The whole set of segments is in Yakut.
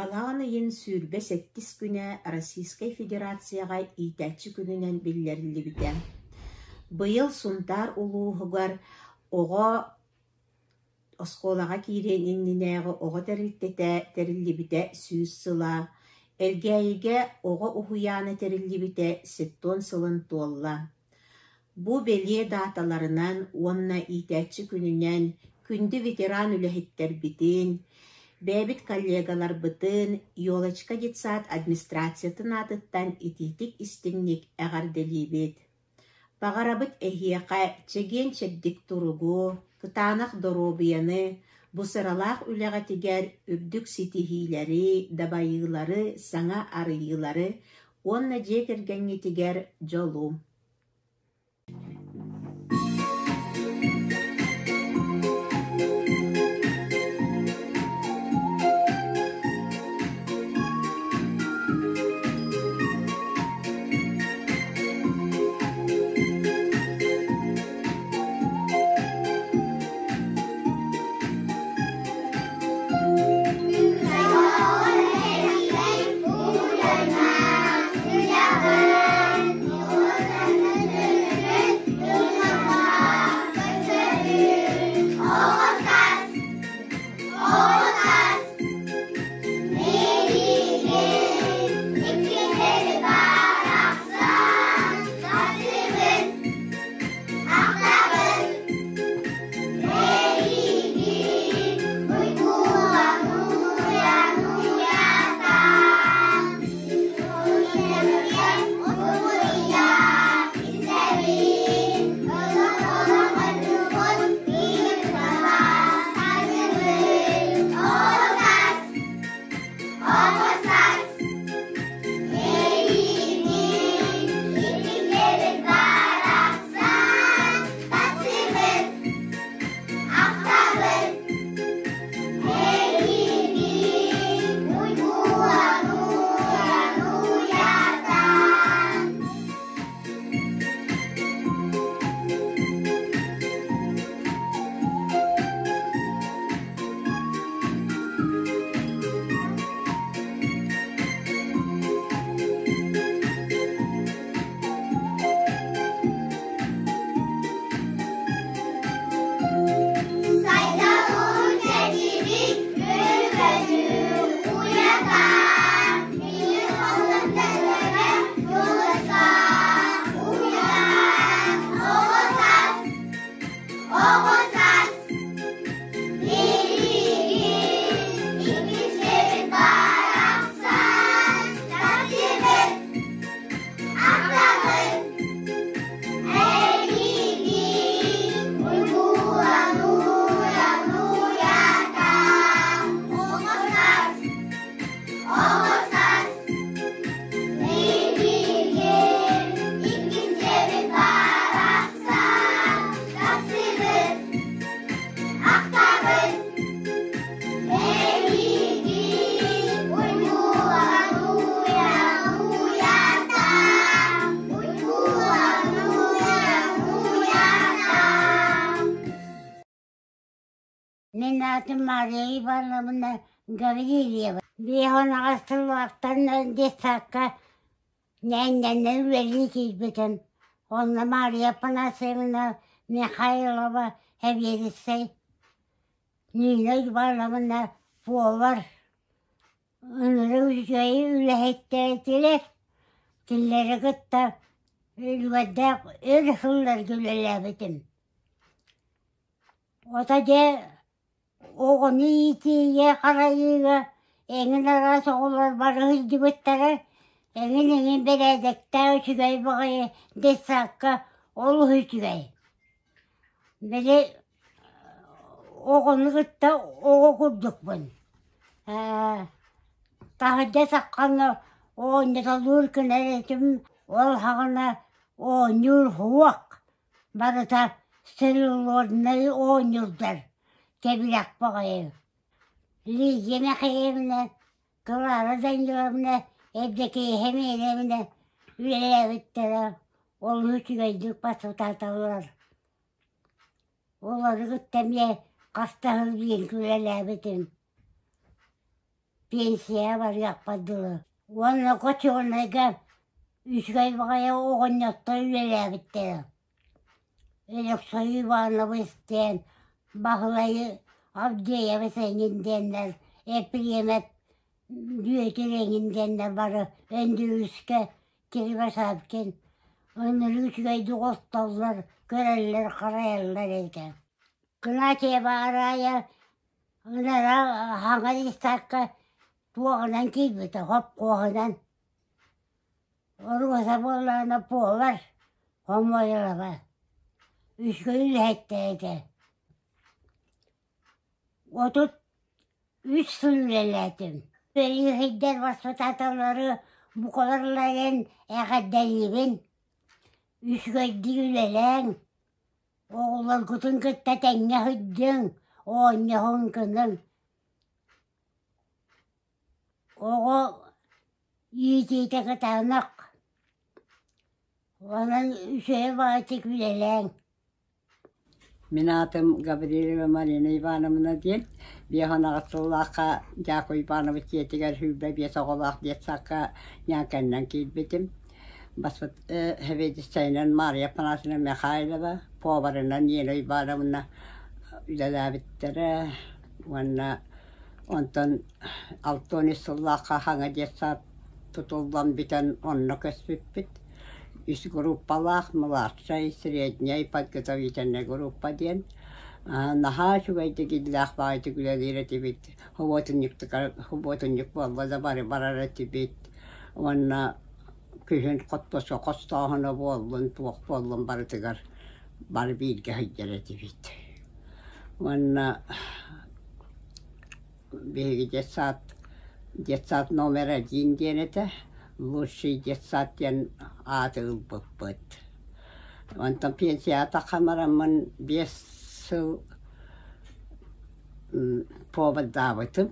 Балаҕан ыйын 27 күнэ Российскай Федерацияҕа иитээччи күнүнэн биллэриллибитэ. Быйыл Сунтаар улууһугар оҕо оскуолаҕа киириэн иннинээҕи оҕо тэрилтэтэ тэриллибитэ 100 сыла, Элгээйигэ оҕо уһуйаана тэриллибитэ 70 сылын туолла. Бу бэлиэ дааталарынан уонна иитээччи күнүнэн күндү ветеран үлэһиттэрбитин, бэйэбит коллегаларбытын Елочка детсад администрациятын аатыттан итиитик-истиҥник эҕэрдэлиибит! Баҕарабыт эһиэхэ чэгиэн-чэбдик туругу, кытаанах доруобуйаны, бу сыралаах үлэҕитигэр үрдүк ситиһиилэри, дабайыылары, саҥа арыйыылары уонна дьиэ кэргэҥҥитигэр дьолу! Мин аатым Мария Ивановна Гаврильева. 58 сыллаахтан детсадка ньээнньэнэн үлэлии киирбитим. Онно Мария Афанасьевна Михайлова сэбиэдиссэй, Нина Ивановна повар ынырык үчүгэй үлэһиттэр этилэр. Кинилэри кытта үлүгэрдээх өр сылларга үлэлээбитим. Ото дьэ оҕону иитиигэ, харайыыга эҥин араас оҕолор бары сылдьыбыттара, эҥин-эҥин бэрээдэктээх үчүгэй баҕайы детсадка олус үчүгэй. Били оҕону кытта оҕо курдукпун. Ээ таһырдьа саххана оонньотолуур гынар этим, ол саҕана оонньуур суох Барыта целлулоиднай оонньуурдар, кэбирэх баҕайы. Лидия Михайловна, Клара Даниловна, Евдокия Михайловна үлэлээбиттэрэ олус үчүгэйдик баспытааталлар. Олору кытта эмиэ хас да сыл бииргэ үлэлээбитим. Пенсияҕа барыахпар дылы. Уонна хочуолунайга үчүгэй баҕайы оҕонньоттор үлэлээбиттэрэ. Өлөксөй Иванович диэн, Баһылай Авдеевич эҥин диэннэр, Епремов Бүөтүр эҥин диэннэр бары Өндөрүүскэ Кривошапкин ынырыы үчүгэйдик охтоллор, көрөллөр-харайаллар этэ. Кынаачайа баараайа ынара хаҥа листакка туоҕунан киирбитэ, хопкуоһунан. Оруоса буоллаҕына повар, хомуойалаба. Үчүгэй үлэһиттэр этэ. 33 сыл үлэлээтим. Бэлиэһэйдэр воспитателлары букаларларын эҕэрдэлиибин. Үчүгэйдик үлэлээҥ, оҕолоргутун кытта тэҥҥэ сылдьыҥ, оонньоһуҥ гыныҥ. Оҕо иитиитэ кытаанах, онон үчүгэй баҕайытык үлэлээҥ. Мин аатым Гаврильева Марина Ивановна диэн. 58 сыллаахха Дьаакып Иванович дьиэтигэр 25 оҕолоох детсадка ньээкэннэн киирбитим. Баспыт сэбиэдиссэйинэн Мария Афанасьевна Михайлова, поварынан Нина Ивановна үлэлээбиттэрэ уонна онтон 63 сыллаахха хаҥа детсад тутуллан бүтэн онно көспүппүт. Үс группалаах младшай, средняй, подготовительнай группа диэн. Наһаа үчүгэйдик иллээх баҕайытык үлэлиир этибит. Субуотунньук буолла да бары барар этибит. Уонна күһүн хоттосо хостооһуна буоллун, туох буоллун барытыгар бары бииргэ сылдьар этибит. Уонна Биһиги детсад, детсад номер один диэн этэ, лучший детсад диэн ааты ылбыппыт. Онтон пенсияҕа тахсан бараммын 5 сыл повардаабытым.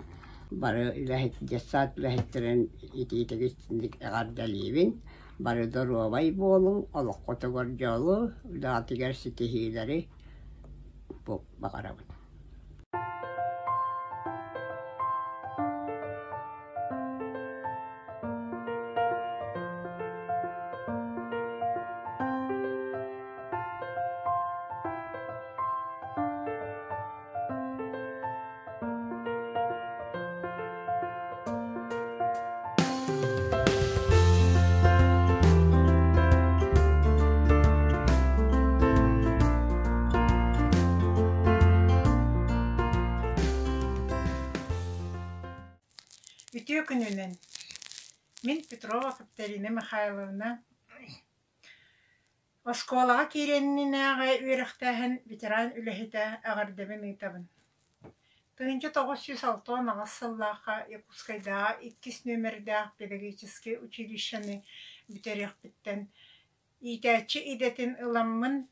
Бары үлэһит детсад үлэһиттэрин итиитик истиҥник эҕэрдэлиибин. Бары доруобай буолуҥ, олоххутугар дьолу, үлэҕитигэр ситиһиилэри баҕарабын. Үтүө күнүнэн! Мин Петрова Катерина Михайловна Оскуолаҕа киириэнинээҕи үөрэхтээһин ветеран үлэһитэ эҕэрдэбин ыытабын. 1968 сыллаахха Якутскайдааҕы иккис нүөмэрдээх педагогическай училищены бүтэриэхпиттэн иитээччи идэтин ыламмын,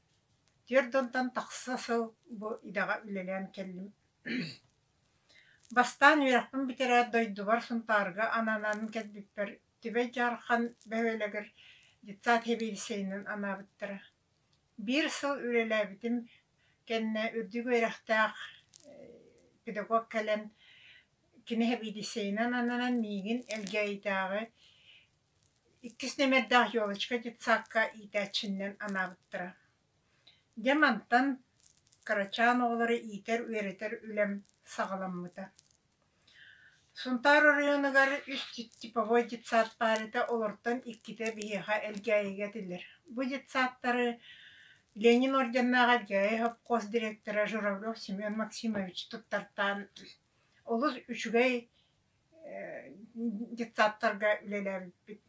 40 тахса сыл бу идэҕэ үлэлээн кэллим. Бастаан үөрэхпин бүтэрээт дойдубар Сунтаарга ананан кэлбиппэр Түбэй Дьаархан бөһүөлэгэр детсад сэбиэдиссэйинэн анаабыттара. Биир сыл үлэлээбитим кэннэ үрдүк үөрэхтээх педагог кэлэн кини сэбиэдиссэйинэн ананан миигин Элгээйитээҕи иккис нүөмэрдээх Елочка детсадка иитээччинэн анаабыттара. Дьэ мантан кырачаан оҕолору иитэр-үөрэтэр үлэм саҕаламмыта. Сунтаар оройуонугар үс типовой детсад баар этэ, олортон иккитэ биһиэхэ Элгээйигэ этилэр. Бу детсадтары Ленин орденнаах Элгээйи совхоз директора Журавлев Семен Максимович туттартаан олус үчүгэй детсадтарга үлэлээбиппит,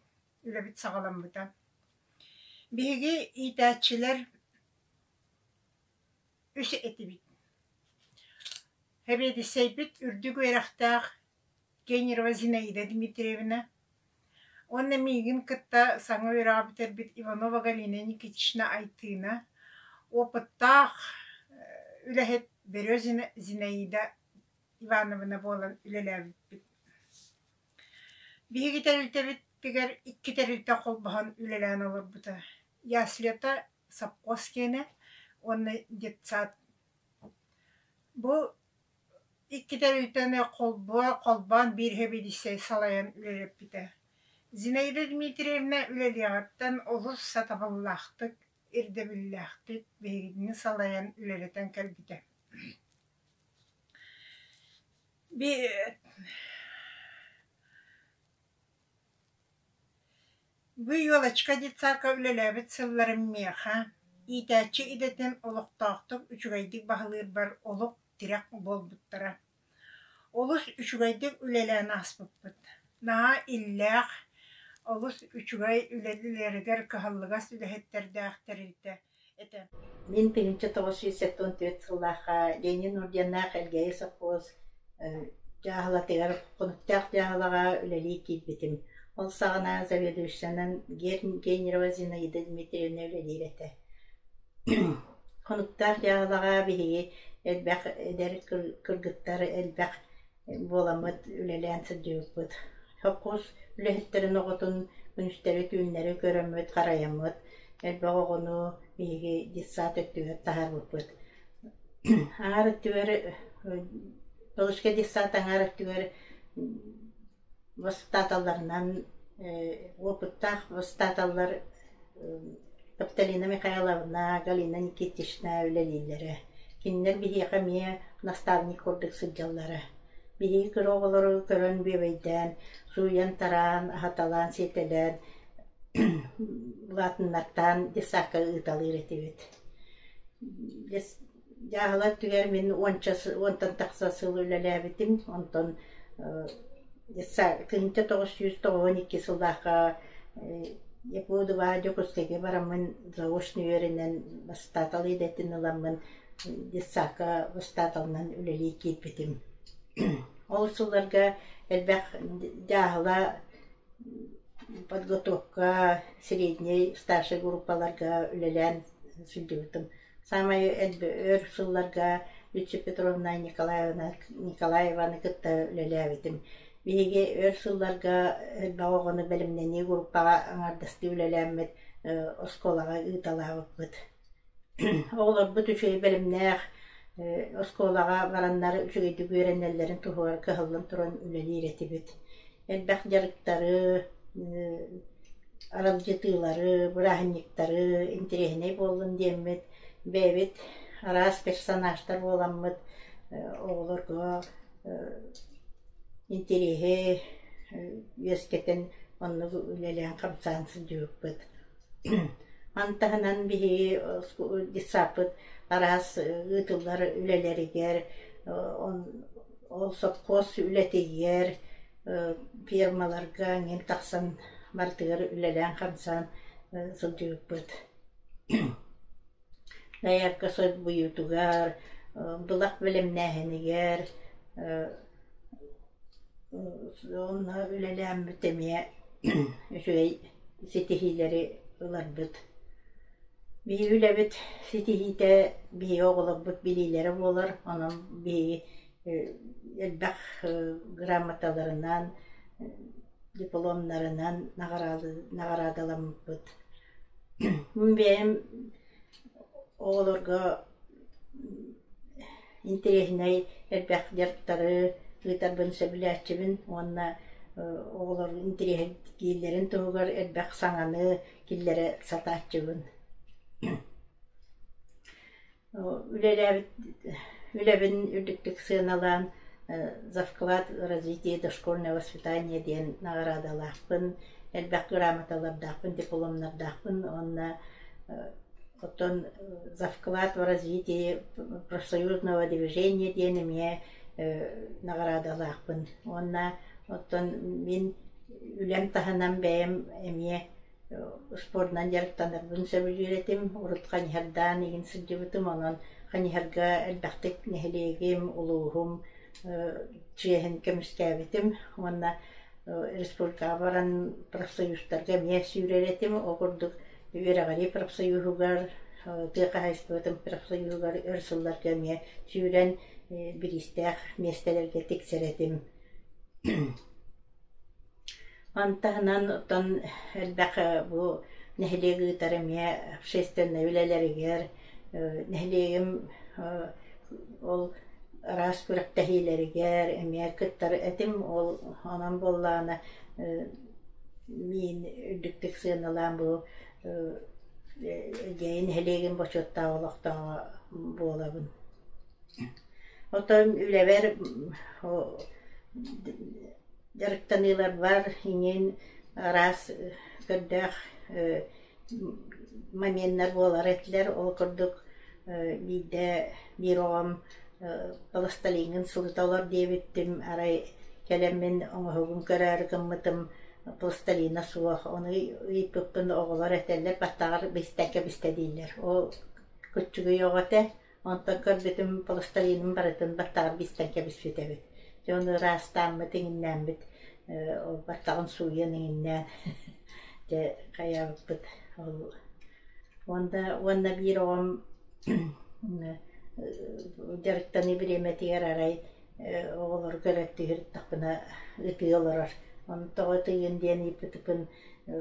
үлэбит саҕаламмыта. Биһиги иитээччилэр үс этибит. Сэбиэдиссэйбит үрдүк үөрэхтээх Кенерова Зинаида Дмитриевна уонна миигин кытта саҥа үөрэҕи бүтэрбит Иванова Галина Никитична Айтыына опыттаах үлэһит Березина Зинаида Ивановна буолан үлэлээбиппит. Биһиги тэрилтэбитигэр икки тэрилтэ холбоһон үлэлээн олорбута. Яслета сопхуос киэнэ уонна детсад. Бу Икки тэрилтэни холбоон биир сэбиэдиссэй салайан үлэлэппитэ. Зинаида Дмитриевна үлэлиэҕиттэн олус сатабыллаахтык, ирдэбиллээхтик биһигини салайан үлэлэтэн кэлбитэ. Бу «Елочка» детсадка үлэлээбит сылларым миэхэ иитээччи идэтин олохтоохтук үчүгэйдик баһылыырбар олук, тирэх буолбуттара. Олус үчүгэйдик үлэлээн ааспыппыт. Наһаа иллээх, олус үчүгэй үлэлэригэр кыһаллыгас үлэһиттэрдээх тэрилтэ этэ. Мин 1974 сыллаахха Ленин орденнаах Элгээйи сопхуос дьааһылатыгар хонуктаах дьааһылаҕа үлэлии киирбитим. Ол саҕана заведующайынан Генерова Зинаида Дмитриевна үлэлиир этэ. Хонуктаах дьааһылаҕа биһиги элбэх эдэр кыргыттар элбэх буоламмыт үлэлээн сылдьыбыппыт. Сопхуос үлэһиттэрин оҕотун күнүстэри-түүннэри көрөммүт, харайаммыт, элбэх оҕону биһиги детсад өттүгэр таһаарбыппыт. Аҥаар өттүгэр Белочка детсад аҥаар өттүгэр воспитателларынан опыттаах воспитателлар Капиталина Михайловна, Галина Никитична үлэлииллэрэ. Кинилэр биһиэхэ эмиэ наставник курдук сылдьаллара. Биһиги кыра оҕолору көрөн бүөбэйдээн, сууйан-тараан, аһаталаан, сиэтэлээн, улаатыннартаан детсадка ыыталыыр этибит. Дьааһыла өттүгэр мин уонча уонтан тахса сыл үлэлээбитим. Онтон 1992 сыллаахха Якутова Дьокуускайга бараммын заочно үөрэнэн бастаатал идэтин ыламмын детсадка бастааталынан үлэлии киирбитим. Ол сылларга элбэх дьааһыла подготовка средней, старшай группаларга үлэлээн сылдьыбытым. Саамай өр сылларга Люция Петровна Николаевна Николаеваны кытта үлэлээбитим. Биһиги өр сылларга элбэх оҕону бэлэмнэнии группаҕа аҥаардастыы үлэлээммит оскуолаҕа ыыталаабыппыт. Оҕолорбут үчүгэй бэлэмнээх оскуолаҕа бараннар үчүгэйдик үөрэнэллэрин туһугар кыһаллан туран үлэлиир этибит. Элбэх дьарыктары, аралдьытыылары, бырааһынньыктары интэриэһинэй буоллун диэммит, бэйэбит араас персонажтар буоламмыт оҕолорго интэриэһи үөскэтэн оннук үлэлээн-хамсаан сылдьыбыппыт. Маны таһынан биһиги детсадпыт араас ыытыллар үлэлэригэр, ол сопхуос үлэтигэр, фермаларга эҥин тахсан барытыгар үлэлээн-хамсаан сылдьыбыппыт. Доярка солбуйуутугар, былах бэлэмнээһинигэр онно үлэлээммит эмиэ үчүгэй ситиһиилэри ыларбыт. Биһиги үлэбит ситиһиитэ биһиги оҕолорбут билиилэрэ буолар, онон биһиги элбэх грамоталарынан, дипломнарынан наҕараадаламмыппыт. Мин бэйэм оҕолорго интэриэһинэй элбэх дьарыктары ыытарбын сөбүлээччибин уонна оҕолор интэриэһиргииллэрин туһугар элбэх саҥаны киллэрэ сатааччыбын. Үлэлээбит үлэбин үрдүктүк сыаналаан «За вклад в развитие дошкольного воспитания» диэн наҕараадалаахпын, элбэх грамоталардаахпын, дипломнардаахпын уонна оттон «За вклад в развитие профсоюзного движения» диэн эмиэ наҕараадалаахпын. Уонна оттон мин үлэм таһынан бэйэм эмиэ Спордунан дьарыктанарбын сөбүлүүр этим. Урут хайыһардаан игин сылдьыбытым, онон хайыһарга элбэхтик нэһилиэгим, улууһум чиэһин көмүскээбитим уонна республикаҕа баран профсоюзтарга эмиэ сүүрэр этим. Ол курдук үөрэҕирии профсоюһугар, тыа хаһаайыстыбатын профсоюһугар өр сылларга эмиэ сүүрэн бириистээх миэстэлэргэ тиксэр этим. Маны таһынан оттон элбэх бу нэһилиэк ыытар эмиэ общественнай үлэлэригэр нэһилиэгим ол Араас күрэхтэһиилэригэр эмиэ кыттар этим. Ол онон буоллаҕына миин үрдүктүк сыаналаан бу Эдьиэй нэһилиэгин бочуоттаах олохтооҕо буолабын. Оттон үлэбэр дьарыктаныыларбар иҥин араас көрдөөх моменнар буолар этилэр. Ол курдук биирдэ биир оҕом пластилиҥҥын сылыта олор диэбиттим, арай кэлэммин оҥоһугун көрөөрү гыммытым пластилина суох. Ону ыйыппыппын оҕолор этэллэр баттаҕар бистэ кэбистэ дииллэр. Ол куччугуй оҕо этэ. Онтон көрбүтүм пластилиным барытын баттаҕар бистэн кэбиспит эбит. Дьэ ону ыраастааммыт, иҥиннээммит ол баттаҕын сууйан иҥиннээн дьэ хайаабыппыт ол уонна уонна биир оҕом дьарыктаныы бириэмэтигэр арай оҕолору көрөттүү сырыттахпына ытыы олорор. Ону тоҕо ытыйын диэн ыйыппытыппын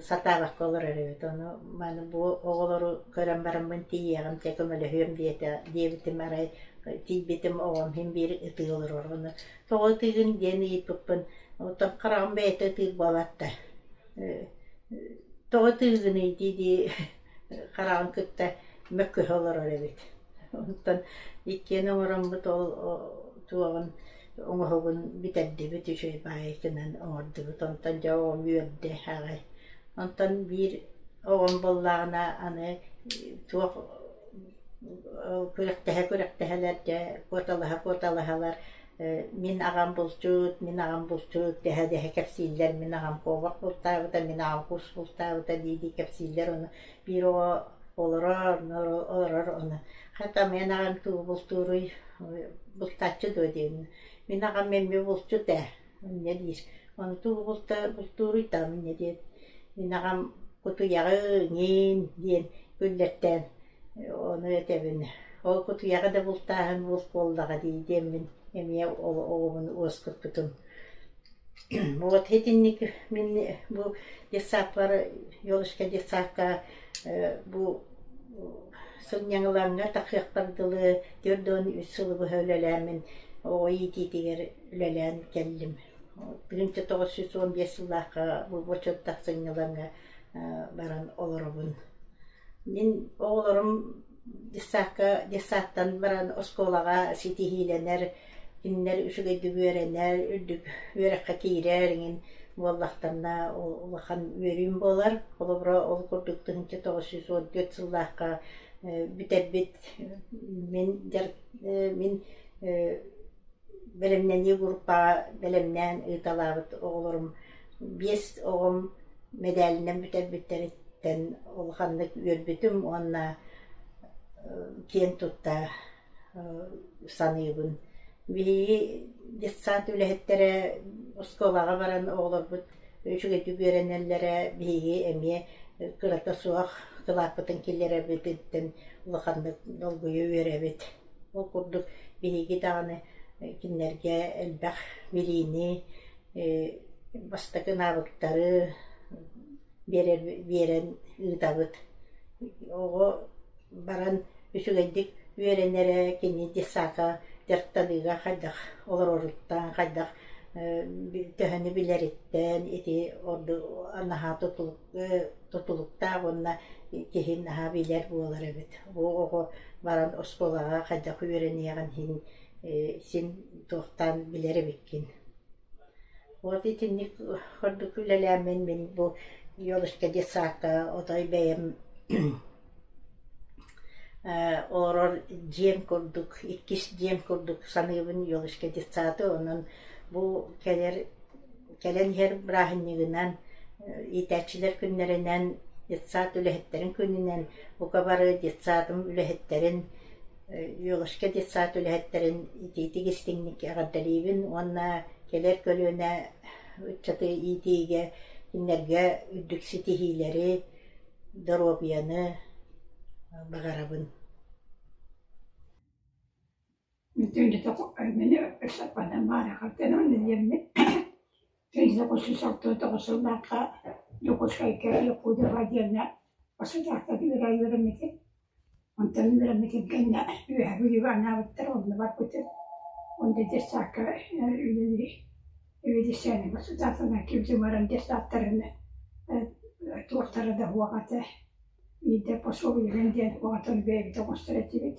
сатаабакка олорор эбит. Ону маны бу оҕолору көрөн бараммын тиийиэҕим, чэ көмөлөһүөм диэтэ диэбитим арай тиийбитим оҕом син биир ытыы олорор. Ону тоҕо ытыыгын диэн ыйыппыппын, оттон хараҕым бэйэтэ ытыыр буолаат да тоҕо ытыыгыный дии-дии хараҕын кытта мөккүһэ олорор эбит. Онтон иккиэн оҥороммут ол туоҕун оҥоһугун бүтэрдибит, үчүгэй баайытынан оҥордубут. Онтон дьэ оҕом үөрдэ аҕай. Онтон биир оҕом буоллаҕына аны туох күрэхтэһэ-күрэхтэһэлэр дьэ куоталаһа-куоталаһалар мин аҕам булчут, мин аҕам булчут дэһэ-дэһэ кэпсииллэр, мин аҕам куобах бултаабыта, мин аҕам кус бултаабыта дии-дии кэпсииллэр. Ону биир оҕо олорор, олорор ону хата мин аҕам тугу бултууруй, бултааччы дуо диэбин. Мин аҕам эмиэ булчут ээ, инньэ диир. Ону тугу бултууруй даҕаны инньэ диэт, мин аҕам кутуйаҕы иҥин диэн күллэртээн ону этэбин. Ол кутуйаҕы да бултааһын булт буоллаҕа дии диэммин эмиэ ол оҕобун уоскуппутум. Вот итинник мин бу детсадпар Ёлочка детсадка бу сынньалаҥҥа тахсыахпар дылы 43 сылы быһа үлэлээммин оҕо иитиитигэр үлэлээн кэллим. 1915 сыллаахха бу бочуоттаах сынньалаҥҥа баран олоробун. Мин оҕолорум детсадка детсадтан баран оскуолаҕа ситиһиилэнэр, кинилэр үчүгэйдик үөрэнэр, үрдүк үөрэххэ киирэр иҥин буоллахтарына улахан үөрүүм буолар. Холобура, ол курдук 1914 сыллаахха бүтэрбит мин мин бэлэмнэнии группаҕа бэлэмнээн ыыталаабыт оҕолорум биэс оҕом мэдээлинэн бүтэрбиттэриттэн улаханнык үөрбүтүм уонна киэн тутта саныыбын. Биһиги детсад үлэһиттэрэ оскуолаҕа баран оҕолорбут үчүгэйдик үөрэнэллэрэ биһиги эмиэ кырата суох кылааппытын киллэрэрбититтэн улаханнык долгуйа үөрэбит. Ол курдук биһиги даҕаны кинилэргэ элбэх билиини, бастакы навыктары биэрэр биэрэн ыытабыт. Оҕо баран үчүгэйдик үөрэнэрэ кини детсадка дьарыктаныыга хайдах олороруттан, хайдах төһөнү билэриттэн ити ордук наһаа тутулуктаах уонна киһи наһаа билэр буолар эбит. Бу оҕо баран оскуолаҕа хайдах үөрэниэҕин иһин син туохтаан билэр эбиккин. Вот итинник курдук үлэлээммин мин бу Ёлочка детсадка отой бэйэм олорор дьиэм курдук, иккис дьиэм курдук саныыбын Ёлочка детсады. Онон бу кэлэр кэлэн иһэр бырааһынньыгынан, иитээччилэр күннэринэн, детсад үлэһиттэрин күнүнэн бука бары детсадым үлэһиттэрин Ёлочка детсад үлэһиттэрин итиитик истиҥник эҕэрдэлиибин уонна кэлэр көлүөнэ ыччаты иитиигэ кинилэргэ үрдүк ситиһиилэри, доруобуйаны баҕарабын. Сыллаахха Дьокуускайга Якутова диэҥҥэ үөрэммитим. Онтон үөрэммитим кэннэ Үөһээ Бүлүүгэ анаабыттар, онно барбытым. Онно детсадка үлэлии эбидиссээни государственнай кимтин баран детсадтарын туохтара да суох этэ. Биирдэ пособиенан диэн оҕотун бэйэбит оҥостор этибит.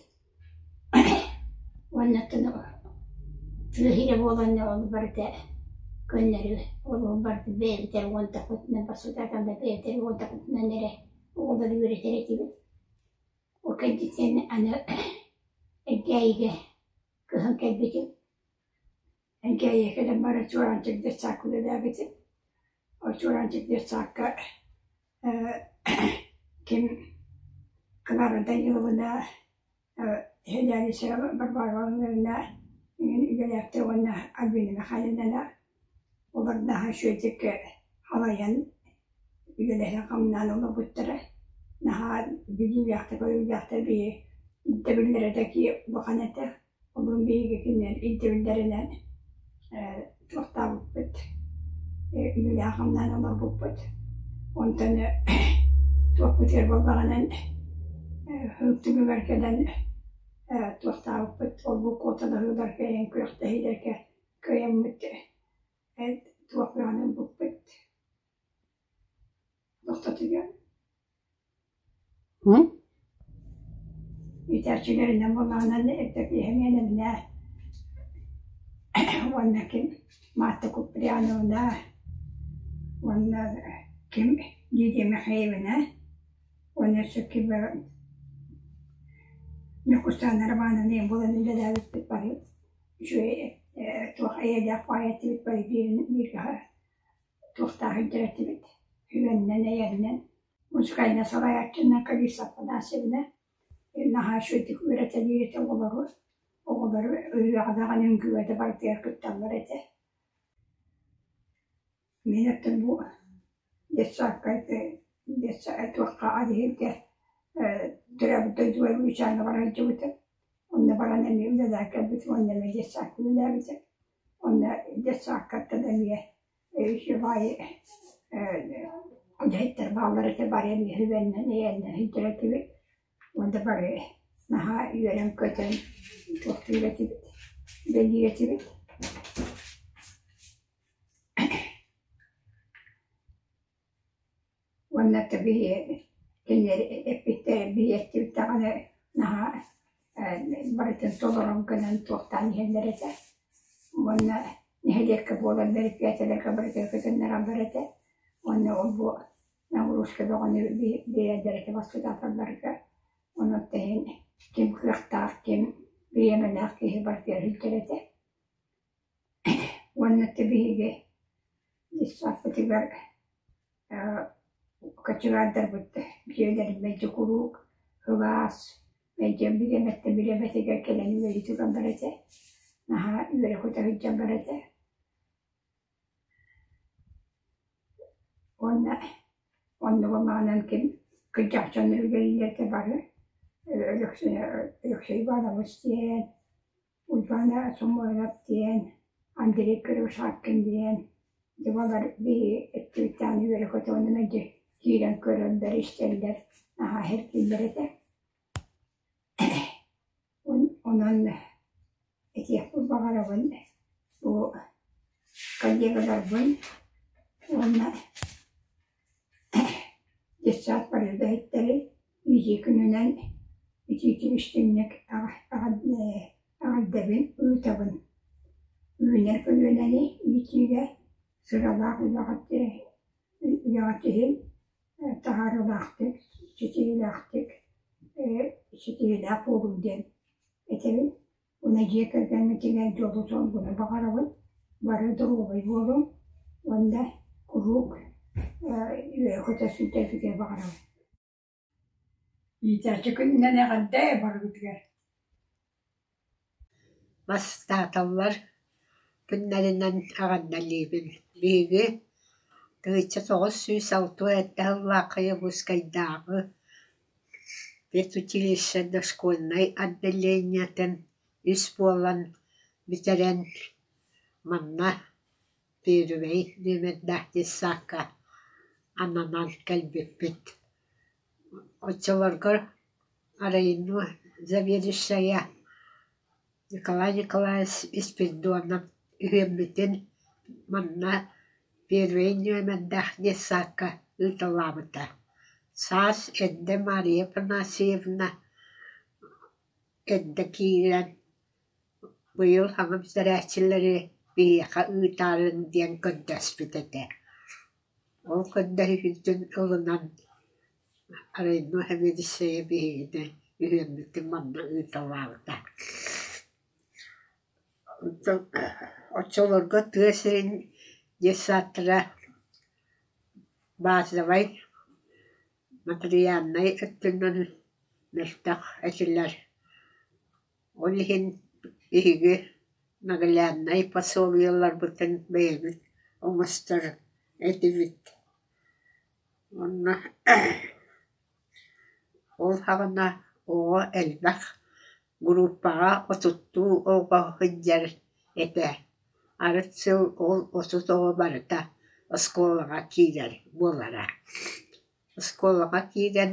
Уонна тыа сирэ буолан ол барыта көннөрү ол барыта бэйэбитэр уонтаппытынан бассытаатан да бэйэбитэр уонтаппытынан эрэ оҕолору үөрэтэр этибит. Ол кэнниттэн аны Элгээйигэ кыһын кэлбитим. Элгээйигэ кэлэн баран Чуораанчык детсадка үлэлээбитим. Ол Чуораанчык детсадка ким Клара Даниловна Хэлээниссэ Варвара Ивановна үлэлээхтэр уонна Альбина Михайловна олор наһаа үчүгэйдик халайан үлэлэһэн-хамнаан олорбуттара. Наһаа билиилээхтэр-көрүүлээхтэр биһи ирдэбиллэрэ да улахан этэ. Онон биһиги кинилэр ирдэбиллэринэн туохтаабыппыт, үлэлээн-хамнаан олорбуппут. Онтон туохпутугар буоллаҕынан түмүгэр кэлэн туохтаабыппыт, ол-бу куоталаһыыларга, күрэхтэһиилэргэ кыайаммыт туох бөҕөнү ылбыппыт. Тохтотуйан Иитээччилэринэн буоллаҕына Евдокия уонна ким Марта Куприяновна уонна ким Лидия Михайловна уонна өссө ким Ньукустаана Романовна буолан үлэлээбиппит бары үчүгэй туох эйэлээх баҕайы этибит бары бииргэ туохтаах илдьэр этибит үгэннэн-эйэринэн музыкальнай салайааччынан Калиса Афанасьевна наһаа үчүгэйдик үөрэтэлиир этэ оҕолору оҕолору ырыаҕа даҕаны үҥкүүгэ да барытыгар кытталлар этэ. Мин оттон бу детсадка туохха Адыһыырга төрөөбүт дойдубар Уучааҥҥа бара сылдьыбытым. Онно баран эмиэ үлэлээн кэлбитим уонна эмиэ детсадка үлэлээбитим. Онно детсадкаттан эмиэ үчүгэй үлэһиттэр бааллар этэ бары эмиэ үһүбэннэн эйэннэн сылдьар этибит. Уонна бары наһаа үөрэн-көтөн туохтуур этибит, үлэлиир этибит. Уонна биһи кинилэр эппиттэрэ биһи эттибит даҕаны наһаа барытын толорон гынан туохтаан иһэллэр этэ. Уонна нэһилиэккэ буолан бэрипиэчэлэргэ барытыгар кытыннараллар этэ. Уонна ол бу нагрузка бөҕөнү биэрэллэр этэ баспытааталларга. Онон иһин ким кыахтаах, ким бириэмэлээх киһи барытыгар сылдьар этэ. Уонна биһиги детсадпытыгар кочегардарбыт дьиэлэрин мэлдьи куруук сылаас, мэлдьи бириэмэттэн бириэмэтигэр кэлэн үлэлии тураллар этэ, наһаа үөрэ-көтө сылдьаллар этэ. Уонна онно буоллаҕынан ким кырдьаҕас дьоннор үлэлииллэр этэ бары Өлөксөй Иванович диэн, Уйбаана Самойлов диэн, Андрей Кривошапкин диэн дьыбалар биһи өттүбүттээн үөрэ-көтө уонна мэлдьи киирэн көрөллөр, истэллэр, наһаа сэргииллэр этэ. Онон этиэхпин баҕарабын бу коллегаларбын уонна детсад бары үлэһиттэри Иитии күнүнэн итиитин истиҥник эҕэрдэбин ыытабын. Үүнэр көлүөнэни иитиигэ сыралаах үлэҕит иһин таһаарыылаахтык, ситиһиилээхтик, ситиһиилээх буолуҥ диэн этэбин. Уонна дьиэ кэргэҥҥитигэр дьолу-соргуну баҕарабын, бары доруобай буолуҥ уонна куруук үөрэ-көтө сылдьаргытыгар баҕарабын. Иитээччи күнүнэн эҕэрдэ барыбытыгар Бастааталлар күннэринэн эҕэрдэлиибин. Биһиги 1967 сыллаахха Якутскайдааҕы педучилище дошкольнай отделениетын үс буолан бүтэрэн манна Пиэрибэй нүөмэрдээх детсадка ананан кэлбиппит. Оччолорго районо заведующайа Николай Николаевич Спиридонов үһүөммүтүн манна первэй нүөмэрдээх детсадка ыыталаабыта. Саас эрдэ Мария Афанасьевна эрдэ киирэн быйыл хаҥас бүтэрээччилэри биһиэхэ ыытаарын диэн көрдөспүт этэ. Ол көрдөһүүтүн ылынан Арайно сэбиэдиссэйэ биһигини үһүөммүтүн манна ыыталаабыта. Оччолорго тыа сирин детсадтара базовай, материальнай өттүнэн мөлтөх этилэр. Ол иһин биһиги нагляднай пособиеларбытын бэйэбит оҥостор этибит. Уонна ол саҕана оҕо элбэх группаҕа отуттуу оҕо сылдьар этэ. Арыт сыл ол 30 оҕо барыта оскуолаҕа киирэр буолара. Оскуолаҕа киирэн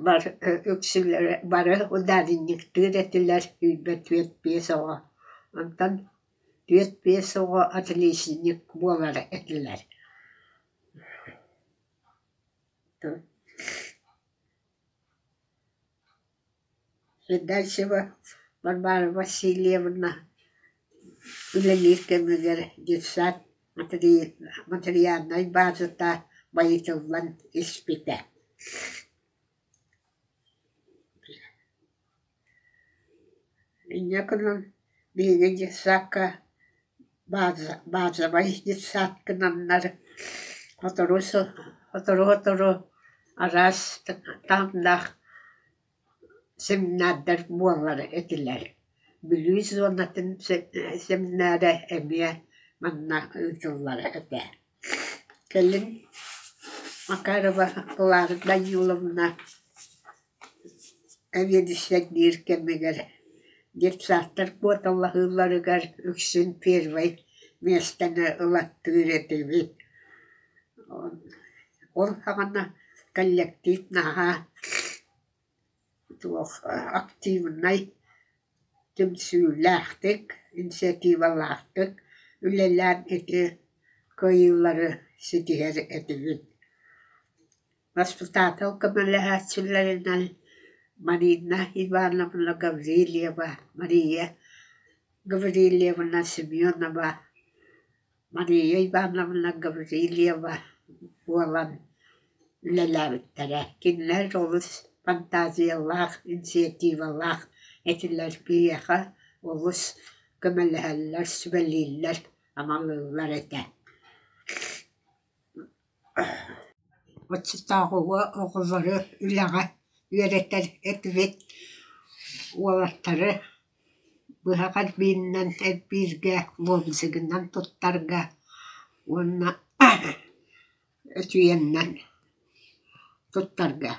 бары үксүлэрэ бары ударниктыыр этилэр 24-5 оҕо. Онтон 4-5 оҕо отличник буолар этилэр. Федосева Варвара Васильевна үлэлиир кэмигэр детсад материальнай базата байытыллан испитэ. Инньэ гынан биһиги детсадка базовай детсадкананнар сотору-сотору араас таһымнаах семинардар буолар этилэр. Бүлүү зонатын семинара эмиэ манна ыытыллар этэ. Кэлин Макарова Клара Даниловна эбиэдиссэйдиир кэмигэр детсадтар куоталаһыыларыгар үксүн первэй миэстэни ылаттыыр этибит. Ол саҕана коллектив наһаа туох активнай, түмсүүлээхтик, инициативалаахтык үлэлээн ити кыайыылары ситиһэр этибит. Воспитатель көмөлөһөөччүлэринэн Марина Ивановна Гаврильева, Мария Гаврильевна Семенова, Мария Ивановна Гаврильева буолан үлэлээбиттэрэ. Кинилэр олус фантазиялаах, инициативалаах этилэр, биһиэхэ олус көмөлөһөллөр, сүбэлииллэр, амалыыллар этэ. Оччотооҕуга оҕолору үлэҕэ үөрэтэр этибит, уолаттары быһах эрбиинэн эрбииргэ, лобзигынан туттарга уонна өтүйэннэн туттарга.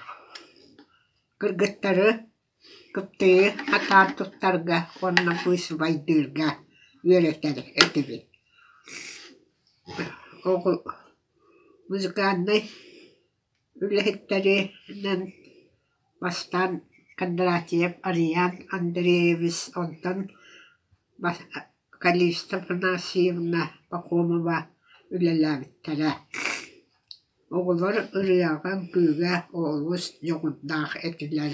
Кыргыттары кыптыйы хатаан туттарга уонна быысыбайдыырга үөрэтэр этибит. Оҕо музыкальнай үлэһиттэринэн бастаан Кондратьев Ариан Андреевич, онтон Калиста Афанасьевна Пахомова үлэлээбиттэрэ. Оҕолор ырыаҕа, үҥкүүгэ олус дьоҕурдаах этилэр.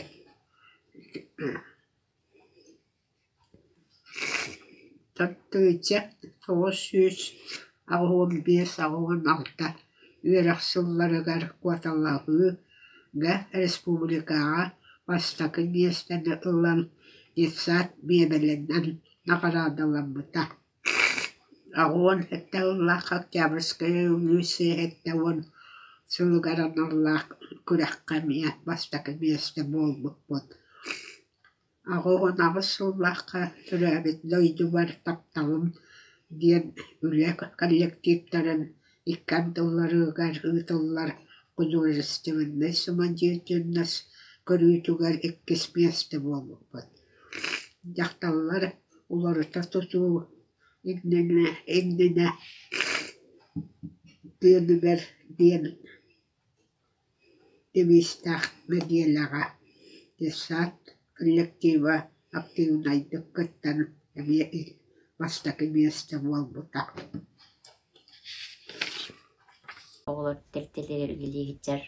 1995-86 үөрэх сылларыгар куоталаһыыга республикаҕа бастакы миэстэни ылан детсад миэбэлинэн наҕараадаламмыта. 87 сыллаах Октябрьская революция 70 сылыгар аналлаах күрэххэ эмиэ бастакы миэстэ буолбуппут. 88 сыллаахха төрөөбүт дойдубар тапталым диэн үлэ коллективтарын икки ардыларыгар ыытыллар художественнай самодеятельность көрүүтүгэр иккис миэстэ буолбуппут. Дьахталлар уларыта тутуу иннинэ иннинэ тыыныгар диэн девизтээх нэдиэлэҕэ детсад коллектива актыыбынайдык кыттан эмиэ бастакы миэстэ буолбута. Оҕолор тэрилтэлэригэр үлэлии сылдьар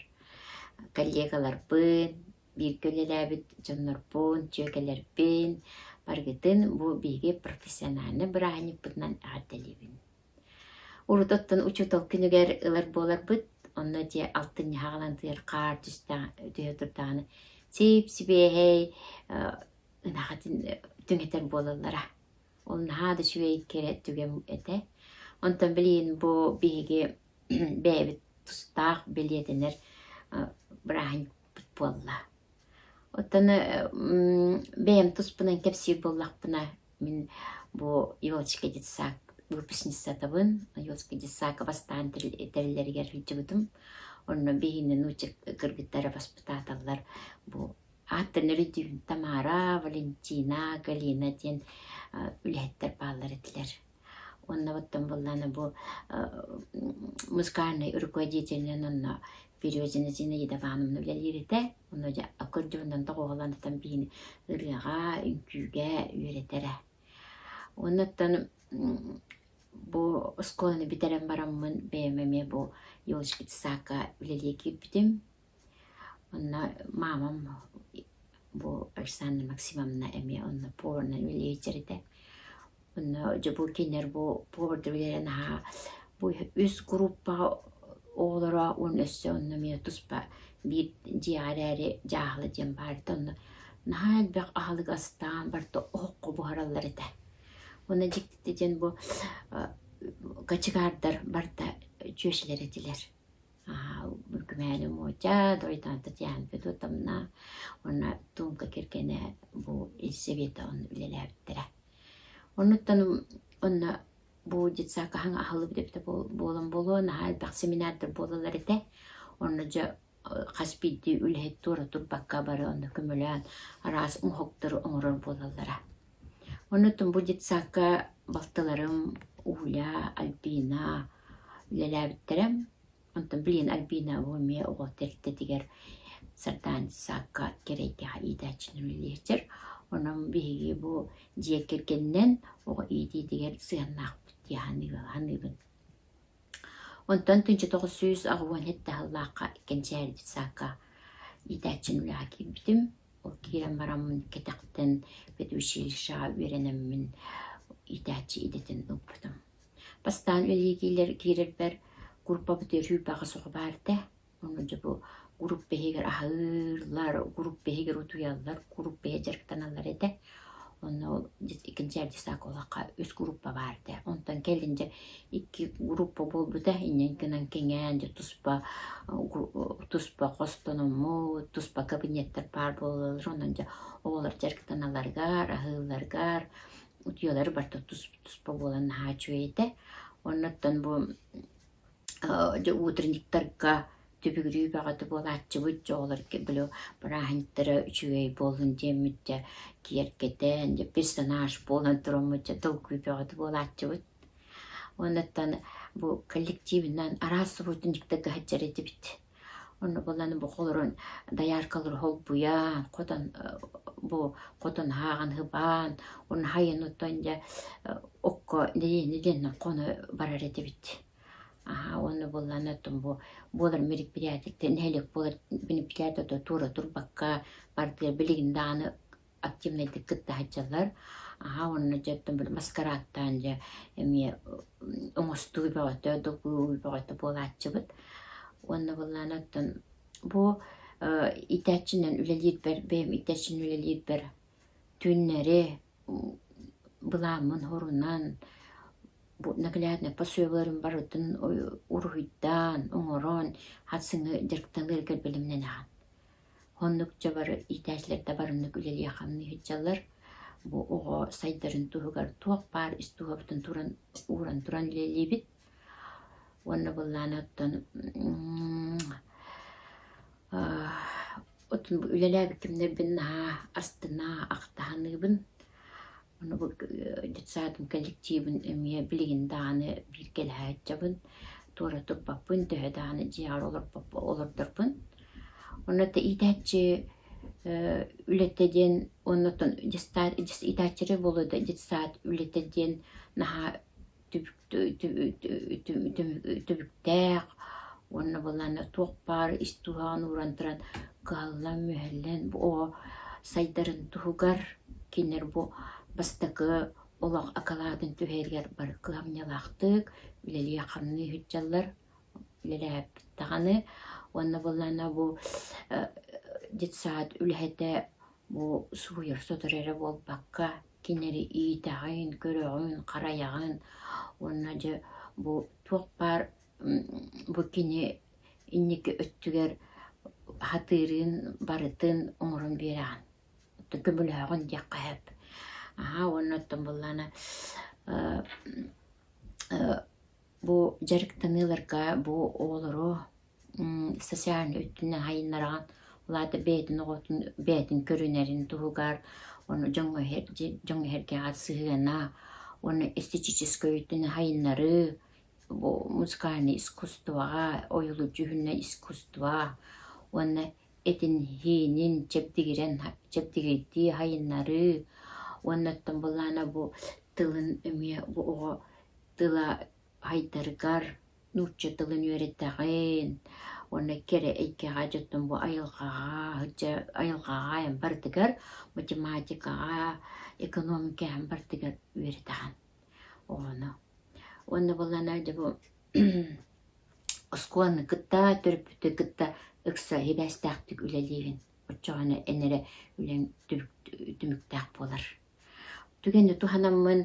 коллегаларбын, бииргэ үлэлээбит дьоннорбун, дьүөгэлэрбин барыгытын бу биһиги профессиональнай бырааһынньыкпытынан эҕэрдэлиибин. Урут оттон учуутал күнүгэр ылар буоларбыт, онно дьиэ алтынньы хаҕалантыгар хаар түһэ турдаҕына сип-сибиэһэй ынахатын түҥэтэр буолаллара. Ол наһаа да үчүгэй кэрэ түгэн этэ. Онтон билигин бу биһиги бэйэбит тустаах бэлиэтэнэр бырааһынньыкпыт буолла. Оттон бэйэм туспунан кэпсиир буоллахпына, мин бу Елочка детсад выпускницатабын. Елочка детсадка бастаан тэриллэригэр сылдьыбытым. Онно биһиги нуучча кыргыттара воспитателлар бу ааттарын өрүдүүбүн Тамара, Валентина, Галина диэн үлэһиттэр бааллар этилэр. Уонна оттон буоллаана бу музыкальнай руководителинэн онно Березина Зинаида Ивановна үлэлиир этэ. Онно дьэ аккордеонунан тоҕуһалаан биһини ырыаҕа, үҥкүүгэ үөрэтэрэ. Уонна оттон бу оскуоланы бүтэрэн бараммын бэйэм эмиэ бу Елочка детсадка үлэлии киирбитим. Онно маамам бу Александра Максимовна эмиэ онно поварынан үлэлиир этэ. Онно дьэ бу кинилэр бу повардар үлэлэрэ наһаа бу үс группаҕа оҕолоро уонна өссө онно эмиэ туспа биир дьиэҕэ эрээри дьааһыла диэн баар этэ. Онно наһаа элбэх аһылык астаан барыта оһоххо буһараллар этэ. Уонна дьиктитэ диэн бу кочегардар барыта чүөчэлэр этилэр. Күмээли Мотя, Дойдан Татьяна Федотовна уонна Тумка кэргэнэ бу Елисавета онно үлэлээбиттэрэ. Оннуттан онно бу детсадка хаҥа аһыллыбыт эбитэ буолан буолуо, наһаа элбэх семинардар буолаллар этэ. Онно дьэ хас биирдии үлэһит туора турбакка бары онно көмөлөөн араас оҥоһуктары оҥорор буолаллара. Оннуттан бу детсадка балтыларым Уля, Альбина үлэлээбиттэрэ. Онтон билигин Альбина бу эмиэ оҕо тэрилтэтигэр Сардаана детсадка кэрэйдээх иитээччини үлэлиир. Онон биһиги бу дьиэ кэргэнинэн оҕо иитиитигэр сыһыаннаахпыт дии саныыбын. Онтон 1987 сыллаахха Кэнчээри детсадка иитээччини үлэҕэ киирбитим. Ол киирэн бараммын кэтэхтэн педучилищеҕа үөрэнэммин иитээччи идэтин ылбытым. Бастаан үлэлии киирэрбэр группабыт өрүү баҕа суох баар этэ. Онно дьэ бу группа иһигэр аһыыллар, группа иһигэр утуйаллар, группа иһэ дьарыктаналлар этэ. Онно ол иккинчи десаколахха үс группа баар этэ. Онтон кэлин дьэ икки группа буолбута, инньэ гынан кэҥээн дьэ туспа туспа хостономмут, туспа кабинеттар баар буолаллар. Онон дьэ оҕолор дьарыктаналларыгар, аһыылларыгар, утуйаллары барыта туспа буолан наһаа үчүгэй этэ. Оннуттан бу дьэ утренниктарга түбүгүрүү бөҕөтө буолааччыбыт, дьэ оҕолор били бырааһынньыктара үчүгэй буоллун диэммит дьэ киэргэтэн, дьэ персонаж буолан тураммыт дьэ толкуй бөҕөтө буолааччыбыт. Уоннаттан бу коллективынан араас субботниктарга сылдьар этибит. Онно буолан бу холорон дояркалары холбуйан, хотон бу хотон ааҕан һыбаан, уонна хайын оттон дьэ окко нэдиэлэни диэннэн хоно барар этибит. Аһаа уонна буоллаҕына оттон бу буолар мероприятиеттэн нэһилиэк буолар мероприятие туора турбакка бардыар билигин даҕаны активнайдык кытта сылдьаллар. Аһаа уонна дьэ оттон били маскарадтаан дьэ эмиэ оҥостуу бөҕөтө, долгуйуу бөҕөтө буолааччыбыт. Уонна буоллаҕына оттон бу иитээччинэн үлэлиирбэр, бэйэм иитээччинэн үлэлиирбэр түүннэри былааммын хорунан бу наглядный пособиеларын барытын уруһуйдаан, оҥорон, хатсыҥы дьарыктаныыргар бэлэмнэнэҕин. Оннук дьэ бары иитээччилэр да барыннык үлэлиэх-хамныы сылдьаллар. Бу оҕо сайдарын туһугар туох баар ис дууһабытын туран ууран туран үлэлиибит. Уонна былаана оттон оттон бу үлэлээбит кэмнэрбин наһаа астына ахтаһаныыбын. Ону бу детсадым коллективын эмиэ билигин даҕаны бииргэ сылдьабын, туора турбаппын, төһө даҕаны дьиэҕэр олордорбун. Онно да иитээччи Үлэтэ диэн оннуттан иитээччилэр буолуо да детсад үлэтэ диэн наһаа түбүктээх уонна былаана туох баар ис туһаҕын ууран туран кыһаллан-мүһэллэн бу оҕо сайдарын туһугар кинилэр бу бастакы олох акылаатын түһэригэр бары кыһамньылаахтык үлэлии-хамныы сылдьаллар үлэлээбит даҕаны уонна буоллаҕына бу детсад үлэһитэ бу сууйар-сотор эрэ буолбакка кинилэри иитэҕин, көрөҕүн, харайаҕын уонна дьэ бу туох баар бу кини инники өттүгэр хатыырын барытын оҥорон биэрэҕин, көмөлөһөҕүн диэххэ сөп. Аһаа уонна оттон буоллаҕына бу дьарыктаныыларга бу оҕолору социальнай өттүнэн хайыннараҕын, ол аата бэйэтин оҕотун бэйэтин көрүнэрин туһугар, ону дьоҥҥо дьоҥҥо-сэргэҕэ сыһыана уонна эстетическэй өттүнэн хайыннарыы, бу музыкальнай искусствоҕа, ойуулуур дьүһүннээх искусство уонна этин-сиинин чэбдигирэн чэбдигирдии хайыннарыы уонна оттон былаана бу тылын эмиэ бу оҕо тыла хайдарыгар нуучча тылын үөрэтэҕин уонна кэрэ эйгэҕэ дьоттон бу айылҕаҕа айылҕаҕа барытыгар математикаҕа экономикаҕа барытыгар үөрэтэҕин оҕону уонна буоллаҕына дьэ бу оскуоланы кытта төрөппүтү кытта ыкса сибээстээхтик үлэлиигин оччоҕуна эн эрэ үлэҥ түмүктээх буолар түгэни туһанаммын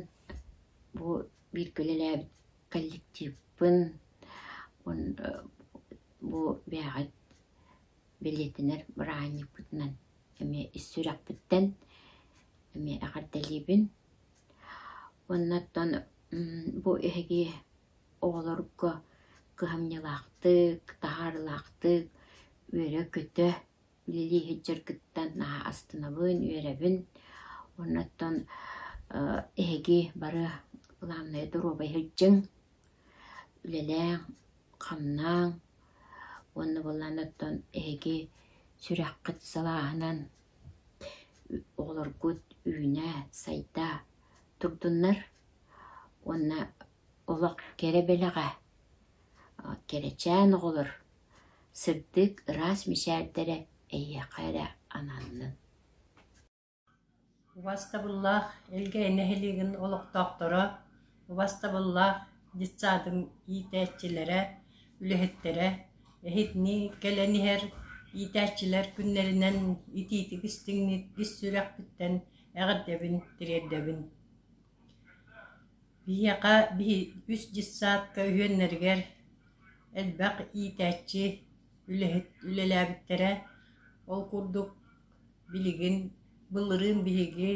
бу бииргэ үлэлээбит коллективпын бу бэйэҕит бэлиэтэнэр бырааһынньыкпытынан эмиэ ис сүрэхпиттэн эмиэ эҕэрдэлиибин. Уонна оттон бу эһиги оҕолорго кыһамньылаахтык, таһаарыылаахтык үөрэ-көтө үлэлии сылдьаргыттан наһаа астынабын, үөрэбин. Уонна оттон эһиги бары главное доруобай сылдьыҥ, үлэлээҥ, хамнааҥ уонна буоллаҕына оттон эһиги сүрэххит сылааһынан оҕолоргут үүнэ, сайда турдуннар уонна олох кэрэ бэлэҕэ, кэрэчээн оҕолор сырдык, ыраас мичээрдэрэ эйиэхэ эрэ ананнын. Убастабыллаах Элгээйи нэһилиэгин олохтоохторо, убастабыллаах детсадым иитээччилэрэ, үлэһиттэрэ, эһитини кэлэн иһэр иитээччилэр күннэринэн итиитик истиҥник ис сүрэхпиттэн эҕэрдэбин тириэрдэбин. Биһиэхэ биһи үс детсадка үһүөннэригэр элбэх иитээччи үлэһит үлэлээбиттэрэ. Ол курдук билигин былырыын биһиги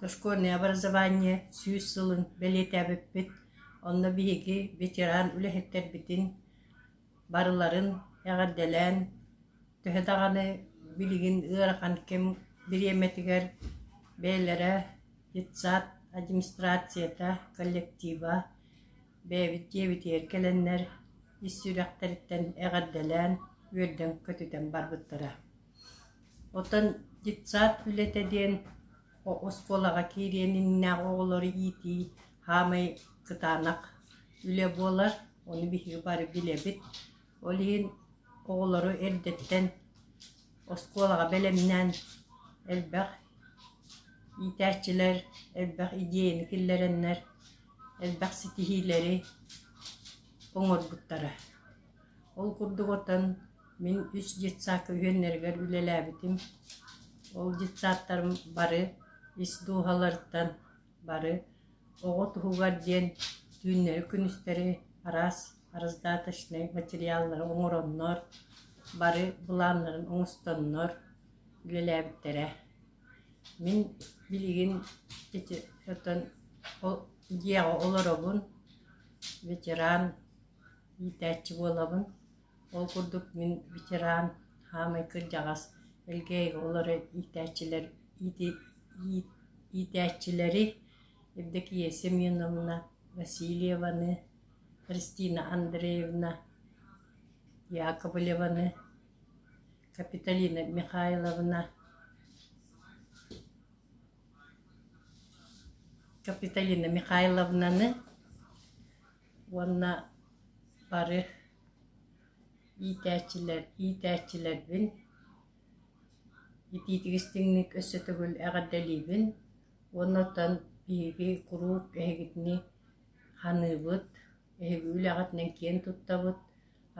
дошкольное образование 100 сылын бэлиэтээбиппит. Онно биһиги ветеран үлэһиттэрбитин барыларын эҕэрдэлээн төһө даҕаны билигин ыарахан кэм бириэмэтигэр бэйэлэрэ детсад администрацията, коллектива бэйэбит дьиэбитигэр кэлэннэр ис сүрэхтэриттэн эҕэрдэлээн, үөрдэн-көтүтэн барбыттара. Оттон детсад үлэтэ диэн оскуолаҕа киириэн иннинээҕи оҕолору иитии саамай кытаанах үлэ буолар, ону биһиги бары билэбит. Ол иһин оҕолору эрдэттэн оскуолаҕа бэлэмнээн элбэх иитээччилэр элбэх идиэйэни киллэрэннэр элбэх ситиһиилэри оҥорбуттара. Ол курдук оттон мин үс детсадка үһүөннэригэр үлэлээбитим. Ол детсадтарым бары ис дууһаларыттан бары оҕо туһугар диэн түүннэри-күнүстэри араас раздаточнай материаллары оҥороннор, бары былааннарын оҥостоннор үлэлээбиттэрэ. Мин билигин ити оттон дьиэҕэ олоробун, ветеран иитээччи буолабын. Ол курдук мин ветеран, хаамай кырдьаҕас Элгээйигэ олорор иитээччилэр иитээччилэри Евдокия Семеновна Васильеваны, Христина Андреевна Яковлеваны, Капитолина Михайловна. Капиталина Михайловнаны уонна бары иитээччилэр иитээччилэрбин итиитик истиҥник өссө төгүл эҕэрдэлиибин уонна оттон биһиги куруук эһигитини ханыыбыт, эһиги үлэҕитинэн киэн туттабыт,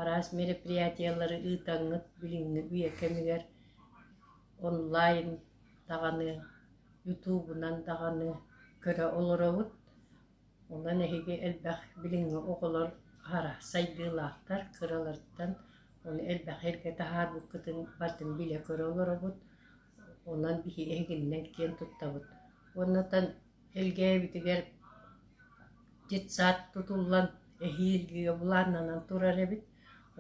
араас мероприятиелары ыытаҥҥыт билиҥҥи үйэ кэмигэр онлайн даҕаны, ютубунан даҕаны көрө олоробут. Онон эһиги элбэх билиҥҥи оҕолор аһара сайдыылаахтар, кыраларыттан ону элбэх эргэ таһаарбыккытын барытын билэ-көрө олоробут. Онон биһиги эһигиннэн киэн туттабыт. Уоннатан Элгээйибитигэр детсад тутуллан эһиилгигэ былааннанан турар эбит.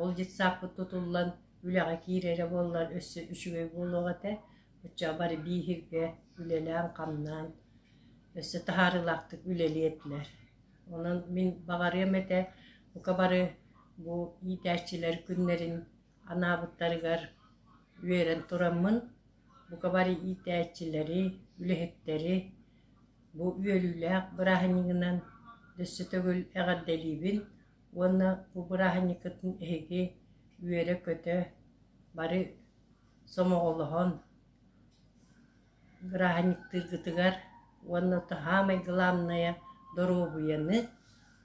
Ол детсадпыт тутуллан үлэҕэ киирэрэ буоллар өссө үчүгэй буолуох этэ. Оччоҕо бары бииһиргэ үлэлээн-хамнаан өссө таһаарыылаахтык үлэлиэ этилэр. Онон мин баҕарыам этэ бука бары бу иитээччилэр күннэрин анаабыттарыгар үөрэн тураммын, бука бары иитээччилэри, үлэһиттэри бу үөрүүлээх бырааһынньыгынан өссө төгүл эҕэрдэлиибин уонна бу бырааһынньыккытын эһиги үөрэ-көтө бары сомоҕолоһон бырааһынньыктыыргытыгар уонна саамай главное доруобуйаны,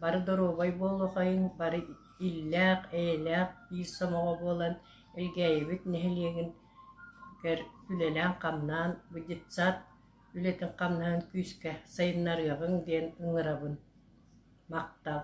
бары доруобай буолуохайыҥ, бары иллээх, эйэлээх биир сомоҕо буолан Элгээйибит нэһилиэгин үлэлээн-хамнаан бу детсад үлэтин-хамнаһын күүскэ сайыннарыаҕыҥ диэн ыҥырабын. Махтал.